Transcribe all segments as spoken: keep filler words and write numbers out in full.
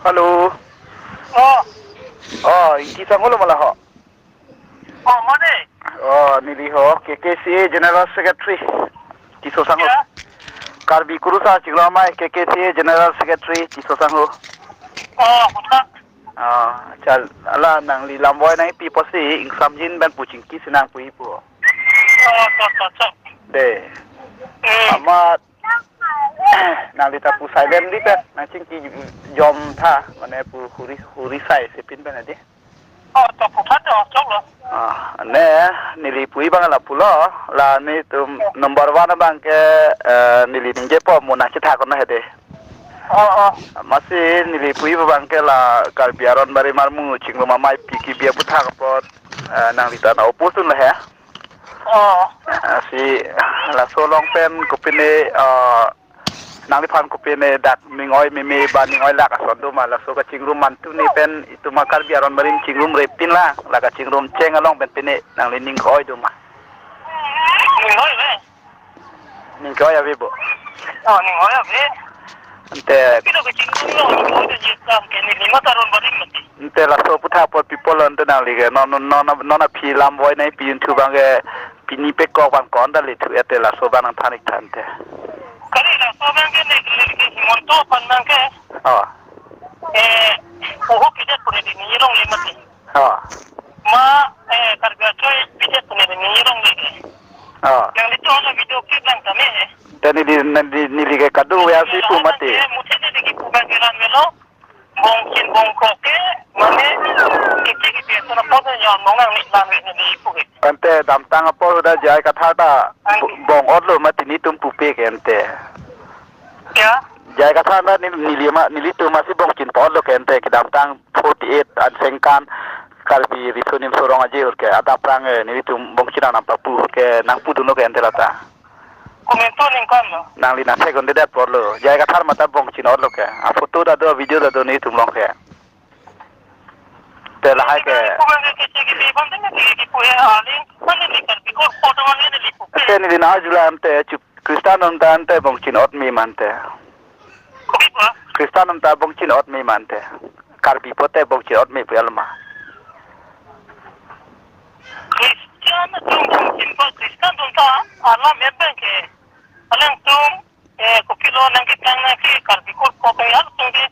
Hello. Oh. Oh, Ingti Sangho lo ma la ho? Oh, mane? Oh, neli ho, K K C A General Secretary. Tisso Sangho. Ya? Karbi Kurusar Chingrum Amei, K K C A General Secretary, Tisso Sangho. Oh, puthot. Ah, chal, ala nangli lam oi nangpi pusi ingsamjin pen pu chingki si nang pu ipu. Oh, to, to, to. De. Hmm. Amat nangli ta pu silently pen nang chingki jom tha, mane pu huri, huri sai si pin pen adi. Oh, to puthot to, choklo. Ah, ne, neli pu abang la pulo, la netum number one abang ke, eh, neli ningje po mo nang chethak ko na hede. Oh, oh. Amatsi neli pu abang ke la Karbi aron barim armu Chingrum Amei P K B aputhak apot, eh, nangli ta nang oppose dunlo he. Oh. Ah, si laso along pen kopine, ah, nangliphan kopine dak ning oi meme ba ning oi lak ason do ma, laso kachingrum mantu ni pen itum a Karbi aron barim chingrumre pin la, la kachingrum cheng along pen pine nangli ning oi do ma? Ning oi ve. Ning oi ave bo. Oh, ning oi ave. Ante. Pilo kachingrum lo, ning oi do jis kam ke neli mat aron barim mati. Ante laso aputhak apot pi pulo ante nangli ke non, non, non, non aphi lam oi nangpi un thu abang ke pini pekok abang ko-an ta le thu ante laso abang nangthan ik tha ante. Kali laso abang ke ne, ne ke Himanta aphan abang ke. Oh. Eh, oho kidet pu ne di ni longle mati. Oh. Ma, eh, Karbi achoi kidet pu ne di ni longle ke. Oh. Nanglitum la video clip lang tame he. Te neli, neli, neli ke kado ya si pu mati. Eh, muthe neli ke pu abang ke ran melo. Bongchin bongkok ke, mane, kiti kiti sana pon ya nong nang ni nan ni ni pu ke. Ante damtang apor huda J I Kathar ta Ang- bo-, bong-ot lo mati netum pupe ke ante. Ya. J I Kathar ta ni, neli ma, nelitum masi bongchin po-ot lo ke ante kedamtang forty-eight an sengkan Karbi Riso Nimso Rong Aje hur ke adap rang, eh, nelitum bongchin nang papu ke nang pudun lo ke ante lata. Komentu ningkan lo. Nangli nang second de dat porlo. J I Kathar mata bongchin-otlo ke. A photo ta do, video ta do netum along ke. Te lahai ke. Komentu ke ke ke bang ke ke ke pu he aling. Mane ni Karbi Kurusar photo mane ni lipu. Te neli nang arjulo ante, chu Christian atum ta ante bongchin-ot me ma ante. Kopi pa? Christian atum ta bongchin-ot me ma ante. Karbi pote bongchin-ot me pu alama. Christian atum bongchin pa, Christian atum ta alam abang ke. Alangtum, eh, kopilo nangkethan nang ke Karbi Kurusar peng alangtum ke.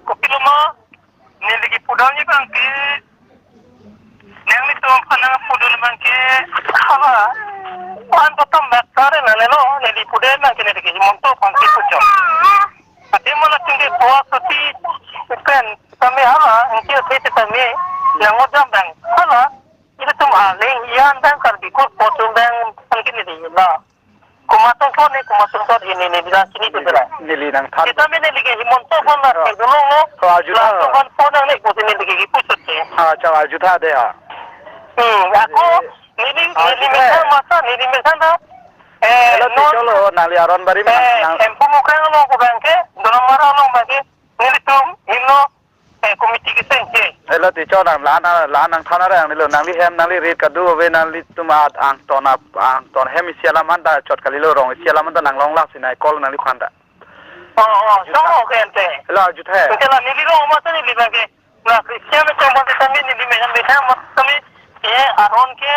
Kopilo ma, neli ke pudam ni abang ke. Nanglitum aphan nang pudun abang ke. Haba. Pan patam bak sare na nelo, neli pude abang ke neli ke Himanta aphan si puchot. Ate mala tinggi puas soti pen kami hala, engki ate kami, nang odam abang. Hala, ilitum aling, iyan abang Karbi Kurusar atum abang, engki neli la. Komat tongthot ne, komat tongthot ini, ne bilang sini tu sila. Neli nangthan. Kita mi neli ke Himanta aphan la, oh, ke dulu no. Oh, arju la tha. Aphan pon nang ne, ko neli ke puchot ke. Ah, chak arju tha de ha. Hmm, ako, eh, neli, arju neli tha. Methang masa, neli methang ta. Eh, hello, non, teacher lo, nangli aron barim, eh, nang Hemphu Mukrang along ko abang ke, Dolamara along abang ke, nelitum, himno, eh, committee keseng ke. Hello, teacher nang, la-an, la-an nangthan arang nilo, nangli hem, nangli rit kado ave, nanglitum at angton ap, angton hem isi alam anta chot kalilo, rong isi alam anta nang longlap si nang call nangliphan ta. Oh, oh, so, okay, ante. Hello, arju tha. Ante la neli rong masa neli abang ke. Na Christian atum abang ke kami neli me, me tha mat kami, eh, aron ke,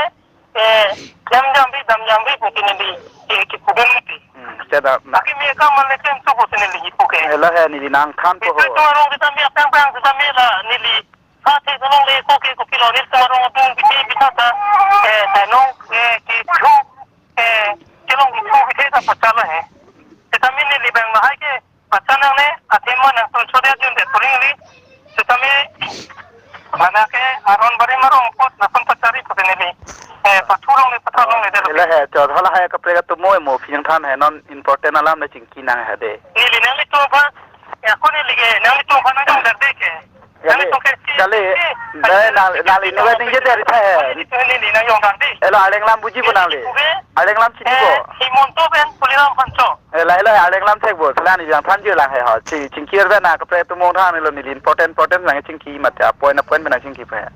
eh, jam jam bi, dam jam bi, puti neli, eh, kipu ke mati. Hmm, seta na. Aki me ka mane kem tu puti neli kipu ke. Ela he neli nangthan po ho. Itu tu arong kita mi apang pang kita mi la neli. Ha, te salong le ko ke kopilo ni tu arong atum bisi bisa ta, eh, tanong, eh, kithu, eh, kelong kithu bisi ta pachala he. Kita mi neli abang lahai ke, pacha nang ne, athema nangtum chode ajun de puring li. Sitame, mana ke aron barim arong apot nangtum pachari pute neli. Eh, pathu long le, patha long le, de lo. Ela he, chot hala he kaprek atum mo mo phi nangthan he non important alam le chingki nang he de. Neli nanglitum aphan, ya ko neli ke, nanglitum aphan nangjong dar de ke. Ya le, nanglitum ke, chale, eh, nang, nangli neli nang ningje de ri tha he. Neli, neli nangjong dar de. Ela arleng lam buji bo nangli. Neli ke, arleng lam chini bo. Eh, Himanta pen Tuliram Phangcho. Eh, lahai lahai arleng lam thek bo, selang ni biang than je lang he ho. Chi, chingki er bena kaprek atum mong than lo neli important, important nang chingki mate, a point, a point bena chingki pe.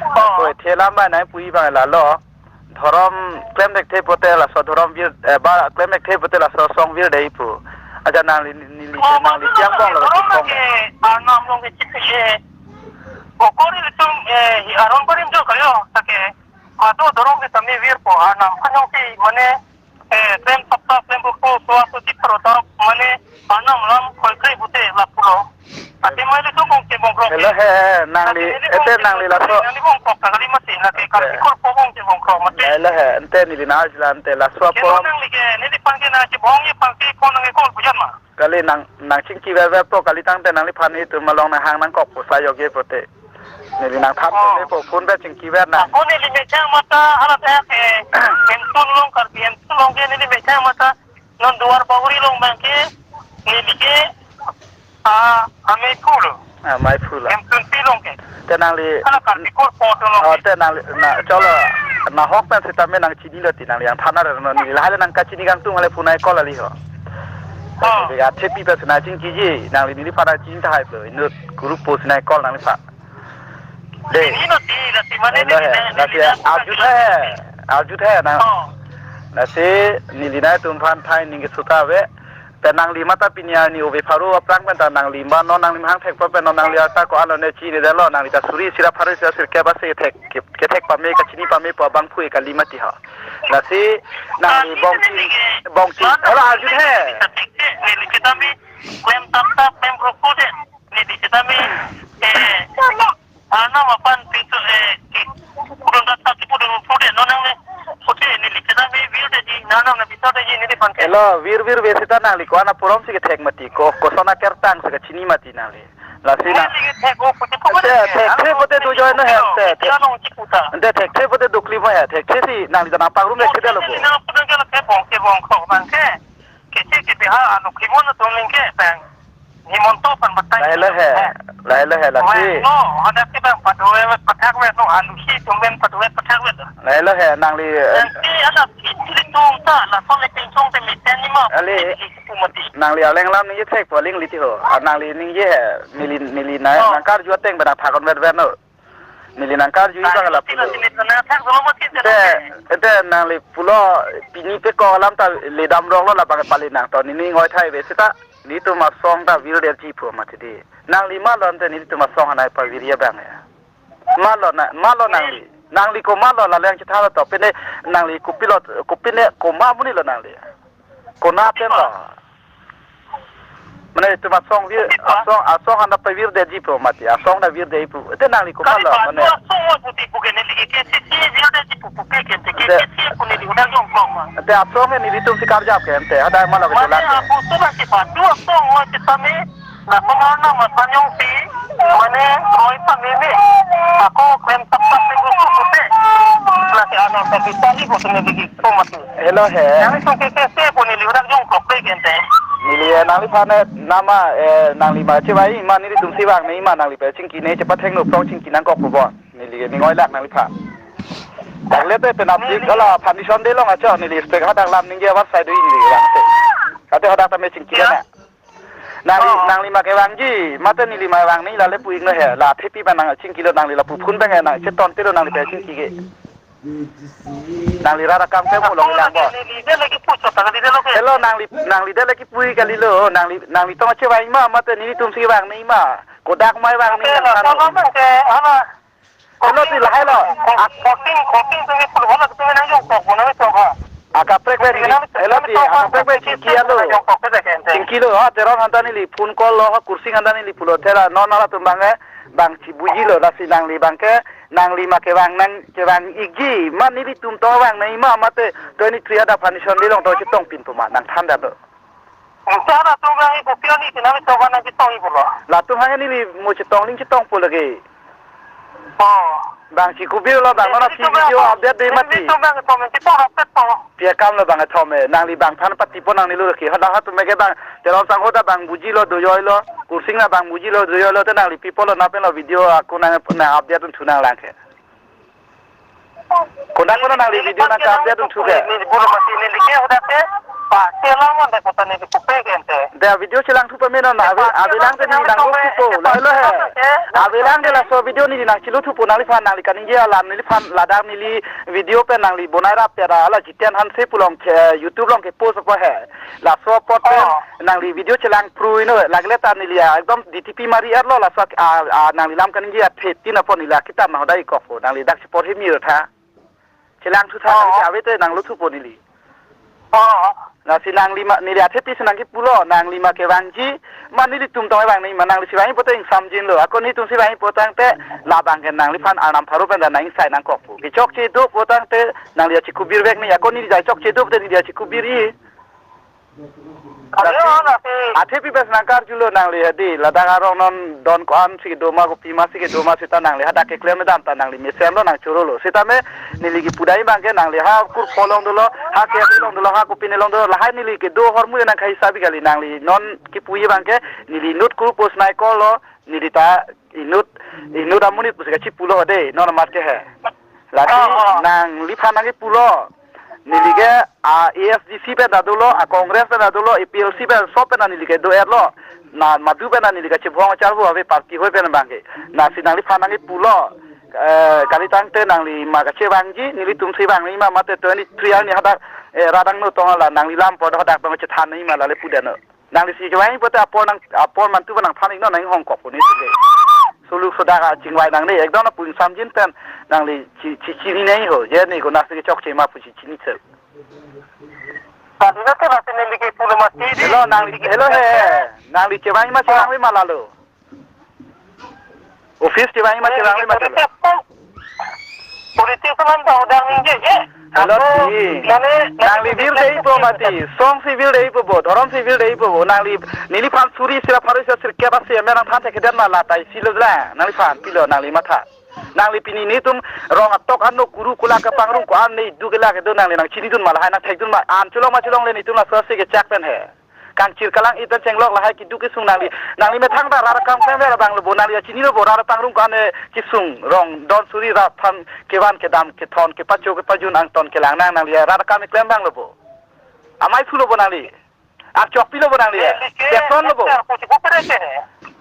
Oh. Ko the lam ba nang pu abang la lo. Dhorom klem thekthe pote laso dhorom vir, eh, ba klem thekthe pote laso song vir dei pu. Aja nangli, neli, neli, oh, nangli madu tiang nang bong lo dorong kong. Ke, ah, nam long ke chip ke. Okori litum, eh, hi aron barim jo kayo, ta ke. Madu dorong ke tame vir po, ah, nam kanyong si, mane, eh, klem sapta, klem buku, sua suci perotap, mane, ah, nam lam, koi kre bute, lapulo. Ati mai litum bong ke bong krok. Hello, he, nangli, ati neli ete bong ke nangli bong laso. Neli bong krok, kali mati, na ke, eh, kali kor po bong ke bong krok, mati. Hello, he, ente neli na ajla, ente laso. Kemo po. Nangli ke, neli pangke na ke bong ye pangke, phone nang ke call bujan ma. Kali nang, nang chingki ver ver po, kali tangte nangliphan itum along nang hang nangkok po sa yok ye pote. Neli nang than, oh, po ne po phone pen chingki ver nang. Ako neli mechang mata, hala ta ke, Hemtun long Karbi, Hemtun long ke neli mechang mata, non Duar Bagori long bang ke, neli ke, ah, amei phulo. Amei phulo. Hemtun pi long ke. Te nangli. Hala Karbi kor po to long. Oh, ke. Te nangli, na, cholo, nahok pen sitame nang chinilo ti nangli yang thana reno neli. Lahai le nang kachini kangtung ale phone ai call ali ho. Oh. Neli athepi pen si nang chingkiji, nangli neliphan nang chini tahai po. Inut group po si nang call nangliphan. De. Chinilo ti, lasi mane hello, neli he, nang, lasi neli nang arjut he, arjut he nang. Oh. Lasi neli nangtumphan thai ning kesuta ave. Pen nangli mata pini arni ove pharo aphrang pen ta nangli ma non nangli mahang thek pa pen non nangli arta ko-an lo ne chinidetlo, nangli ta suri sira pharo sira sirkep ase thek, ke, kethek pame kachini pame po abangphu kali mati ha. Lasi nangli bongchin, bongchin. Hala arjut he. Neli kedam bi klem tap tap klem rokok de. Neli kedam bi, eh, Arnam aphan pintu, eh, ki, pudun rat tat pudun pudun non nangne. Pute neli kedam bi vir detji, nanam na bisa detji neliphan ke. Hello, vir vir ve sita nangli ko-an apurom si kethek mati ko, koson akertang si kachini mati nangli. Lasi nang. Neli kethek o, pute pute. Te, thekthe pute do joi no he, te, te. Kila nong chiputa. Te, thekthe pute do klimo he, thekthe si nangli ta nangpangrum le kedam lo bo. Neli nang pudun ke la ke bong, ke bong krok bang ke. Kesi ke biha anu kimo no tum ning ke bang. Himanta aphan batai. Lahelo he. Lahelo he, lasi. No, hadak ke bang padu we pathak we no, alu si tum bang padu we pathak we. Lahelo he, nangli, eh, nangli ada si tum ta, lason le pinsong te miten ni ma. Ali, si tum mati. Nangli aleng lam ningje thek po, aling li ti ho. Ah, nangli ningje he, neli, neli na, oh, nang karju ateng bena thakon vet vet no. Neli nang karju i bang la pulo. Te, te nangli pulo pini pe ko alam ta ledam rong lo labang pali nang to neli ngoi thai ve sita. Nelitum asong ta vir detji pu mati di. Nangli ma lo ante nelitum asong anai pavir ya bang ya. Ma lo na, ma lo nangli. Nangli ko ma lo la leng chitha to pine nangli kopilo, kopine ko ma muni lo nangli. Kona pen lo. Mane itum asong vir, asong, asong anta pavir detji pu mati, asong ta vir detji pu. Te nangli ko ma lo, mane. Asong oi puti pu ke neli ke, ke si si vir detji pu pu ke ke, ke, ke si pu neli udah jong kong ma. Te asong ke nelitum si karjap ke, te hadak ma lo ke jalan ke. Mane apu tu bang si padu asong oi sitame, na pemana ma sanyong si, mane, oi sitame me. Ako klem tap tap pu pu pu te. Na ke anam tapi tadi ko sini bigi. Hello he. Nangli sungke ke se pu neli udah jong kok pe gente. Neli, eh, nangliphan, eh, nama, eh, nangli ma chevai ma nelitum si vang ne ma nangli pe chingki ne chepathek no prong chingki nangkok po bo. Neli ningoi lak nangliphan. Dak le te penap dik hala foundation de long acho neli spek hadak lam ningje avar sai do neli vang te. Kate hadak ta me chingki na. Nangli, oh, nangli ma kevangji, mate neli ma vang ne la le pu ik no he, la thepi ma nang chingki lo nangli lapu phone bang he nang cheton te lo nangli pe chingki ke. Nangli rara kangpe mo long lang bo. Neli de lagi pu chot kali de lo ke. Hello, nangli, nangli de lagi pu ik kali lo, nangli, nangli tong chevai ma, mate nelitum si vang ne ma. Kodak mai vang ne. Oke, nang la, kan lo. Sama bang ke, ana. Hello, ti lahai lo. Koking, koking, tumi pulbon lo, tumi nang jong kok, nang jong kok. Akaprek pen, hello, ti, akaprek pen chingki alo. Chingki lo, ha, Teron hanta neli phone call lo, ha, Kursing hanta neli pulo, thera, non nalatum bang ke, bang chibuji lo, lasi nangli bang ke, nangli ma kevang nang, kevang ikji, ma nelitum to vang nang ma, mate, twenty-three ada foundation de long to chetong pin pu ma, nang than da lo. Nang than atum bang ibu pion ni, tinami to vang nang chetong ibu lo. Latum hanya neli mo chetong ling chetong pu lagi. Oh. Bang si kubir lo bang, nona si video update de mati. Pi akam lo bang athom e, nangli bangphan pati po nang neli lo ke. Hadak hatum ke bang, Teron sangho ta bang buji lo, dojoi lo, Kursing na bang buji lo, dojoi lo, te nangli pi po lo na pen lo video ako nang, nang update un thu nang lang ke. Kona kona nangli video nang update un thu ke. Neli bulu mati neli ke hadak ke. Pa, selang mon de kota neli kupe ke ente. Ya, video chelang thu pame non, ave, avelang te neli nanglo thupo, la helo he. Avelang te laso video neli nangchelo thupo nangliphan, nangli kaningje alam neliphan ladak neli video pen nangli bonai rap pera la Jiten Hanse pu along ke, YouTube along ke post apo he. Laso apot pen Oh. nangli video chelang pru ino, lagile ta neli ya, ekdom D T P mari erlo laso a, a, nangli lam kaningje athe tin apot neli la kitam nang hodai kokpo, nangli dak chepor hemi tha. Chelang thu tha Oh. nangli ave te nanglo thupo neli. Oh. Lasi nangli ma, neli athe pisi nangki pulo, nangli ma kevangji, ma nelitum tong vang nangji ma nangli si vangji pote ingsamjinlo. Ako netum si vangji potang te labang ke nangliphan arnam pharo pen da nang ingsai nangkokpo. Kechokche do potang te nangli achikubir vek nangji, ako neli da chokche do pote neli achikubir-i. Ayo, lasi. Athe pi bes nangkarjulo nangli hadi, ladak arong non don ko-an si kedoma, kopima si kedoma seta nangli hadak keklem dam ta nangli mesenlo nangchorolo. Seta me neli kipu dai abang ke nangli ha kurpho along dolo, ha ke along dolo, ha kopine along dolo, lahai neli kedo ahormu nangkhai sabi kali nangli non kipuji abang ke neli inut kurpo snai kolo, neli ta inut, inut amonit pusi kachipulo de, non amat ke he. Lasi Oh, oh. nangliphan nangki pulo. Neli ke a ASDC pen ta dolo, a Congress pen ta dolo, APHLC pen so pen neli ke do erlo. Na madu pen neli kachebong acharvo ave party hoi pen abang ke. Lasi nangliphan nangki pulo. Eh, kali tangte nangli ma kachevangji, nelitum si vang nangji ma mate twenty-three arni hadak, eh, radang no tong la nangli lam apor hadak tong chethan nangji ma lale pudeno. Nangli si chevang pote apor nang, apor mantu ba nangthan iknon nang hong kok puni sile. Suluk sodak kachingvai nangne, ekdom na pu ingsamjin pen nangli chi, chi, chini nangji ho, je ne konatsi kechokche ma pu chi chini se. Tadi na te lasi neli ke pulo mati di. Helo, nangli, helo he, nangli chevang ma chevang ma lalo. Office chevang ma chevang ma chevang. Politik teman tahu dang ningje je. Helo Ako, ti. mane, Nangli vir dei po mati. Song si vir dei po bo. Dhorom si vir dei po bo. Nangli neliphan suri sira pharo sira sirkep asi ame nangthan thek kedan ma latai silo la. Nangliphan pilo nangli matha. Nangli pini netum rong atok ano kuru kula kapangrung ko-an ne du kela kedo nangli nangchinidun ma lahai nangthekdun ma. An cholong ma cholongle netum laso si kechak pen he. Kangchir kalang-it pen chenglok lahai keduk kesung nangli. Nangli methang ta rat akam klem ver abang lo bo nangli achinilo bo rat apangrung ko-an kesung rong don suri rat aphan kevan kedam kethon kepacho kepajun angton kelang nang nangli rat akam klem abang lo bo. Amei phu lo bo nangli. Achokpi lo bo nangli. Neli ke Person lo bo. Nangli aku cukup kere ke.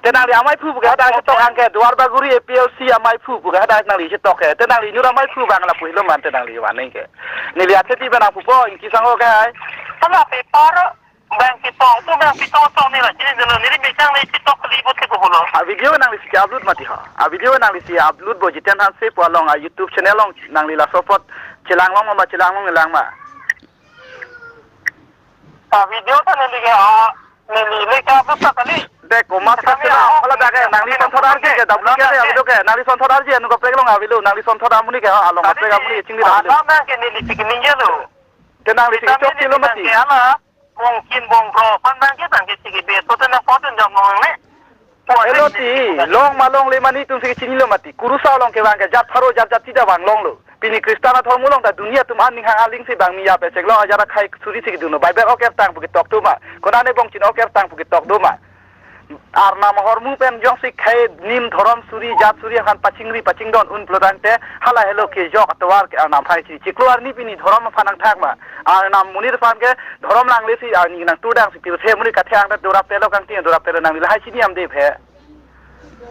Te nangli amei phu ke hadak chetok ang ke Duar Bagori APHLC amei phu ke hadak nangli chetok ke. Te nangli inut amei phu abang lapu helo man te nangli waning ke. Neli athe ti ba nangpupo ingki sang ho ke hai. Hala paper bang ketok tu bang ketok tu neli la chini dulu neli bichang neli ketok kali bo te ko bolo. A video nangli si upload mati ha. A video nangli si upload bo Jiten Hanse pu along a YouTube channel along nangli laso apot chelang long ma chelang long lang ma. A video ta neli ke a neli le ka upload ta kali. Dek, komat Kami kachela, ah, pala dak ke, nangli sonthot arje ke, W K se, ah, video ke, nangli sonthot arje, anu kaprek along avelo, nangli sonthot amonit ke, ah, along kaprek amonit, chingli avelo. Alam ke neli si keningje lo. Te nangli si chok kilo mati. Ala, bong kin bong bro, pan bang ke, bang ke si ke be, to te na photo jam nong ne. Helo ti, long ma longle ma netum si chinilo mati. Kurusar along kevang ke, jat pharo jat jat tida vang longlo. Pini Kristan adhormo along ta dunia atum an ning hang aling si bang mi ya pe chek long ajat akhai suri si kedun lo. Bible ok er tang pu ketok do ma. Konane bong chin ok er tang pu ketok do ma. Arnam ahormu pen jongsi khei nim dhorom suri jat suri aphan pachingri pachingdon un pulo tangte hala helo kejok atovar ke arnam hai si chiklo arni pini dhorom aphan nangthak ma. Arnam monit aphan ke dhorom langle si arni nangtudang si pirthe monit kathe ang ta dora pelo kangting dora pelo nangli lahai chini am de phe.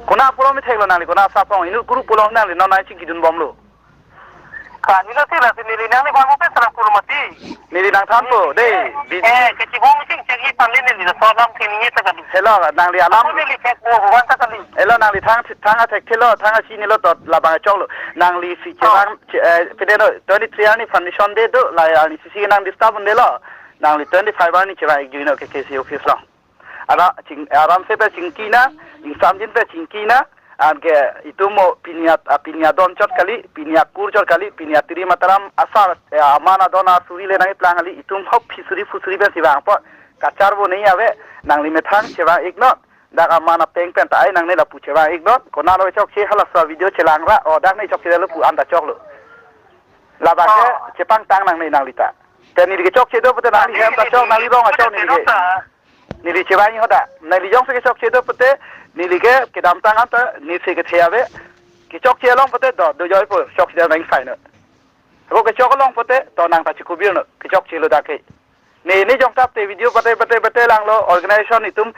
Kona apor mi theklo nangli kona asapong inut kuru pulo nangli non nai chingkidun bomlo. Ka nilo sila si neli nangli bang upe sarang pur mati. Neli nangthanpo, dei, bi- Eh, kachibong ching ching ipan neli neli so alam sini ni ta kali. Helo, nangli alam. Ako neli thek bo bukan ta kali. Helo, nangli thang, thang athek thelo, thang achinilo to labang choklo. Nangli si Oh. chevang, che-, eh, pide no, twenty-three arni foundation day do, la arni sisi nang disturb un-elo. Nangli twenty-five arni chevang ik juino ke K C office lo. Ara ching, aram se pe chingki na, ingsamjin pe chingki na, anke itum mo pini a, a pini adon chot kali, pini akur chot kali, pini atiri mataram asar, eh, aman adon asuri le nangplang kali, itum hop phisuri phusuri pen si vangpo, kacharvo nangji ave, nangli methang chevang iknon, dak aman apeng pen ta ai nangne lapu chevang iknon, konatlo chokche halaso video chelang ra, o dak ne chokche lapu an ta choklo. Labang ke Oh. chepangtang nangne nangli ta. Te neli ke chokche do pute nangli hem ta chok, nangli rong achok neli ke. Neli chevang hoda. Neli jongsi kechokche do pute, neli ke kedamtang anta, neli si kethe ave. Kechokche along pute do, do joipo, chokche nang sai no. Ako kechok along pute, to nang ta chikubir no, kechokche lo dak ke. Ne ne jongtap te video pate pate pate langlo organization itum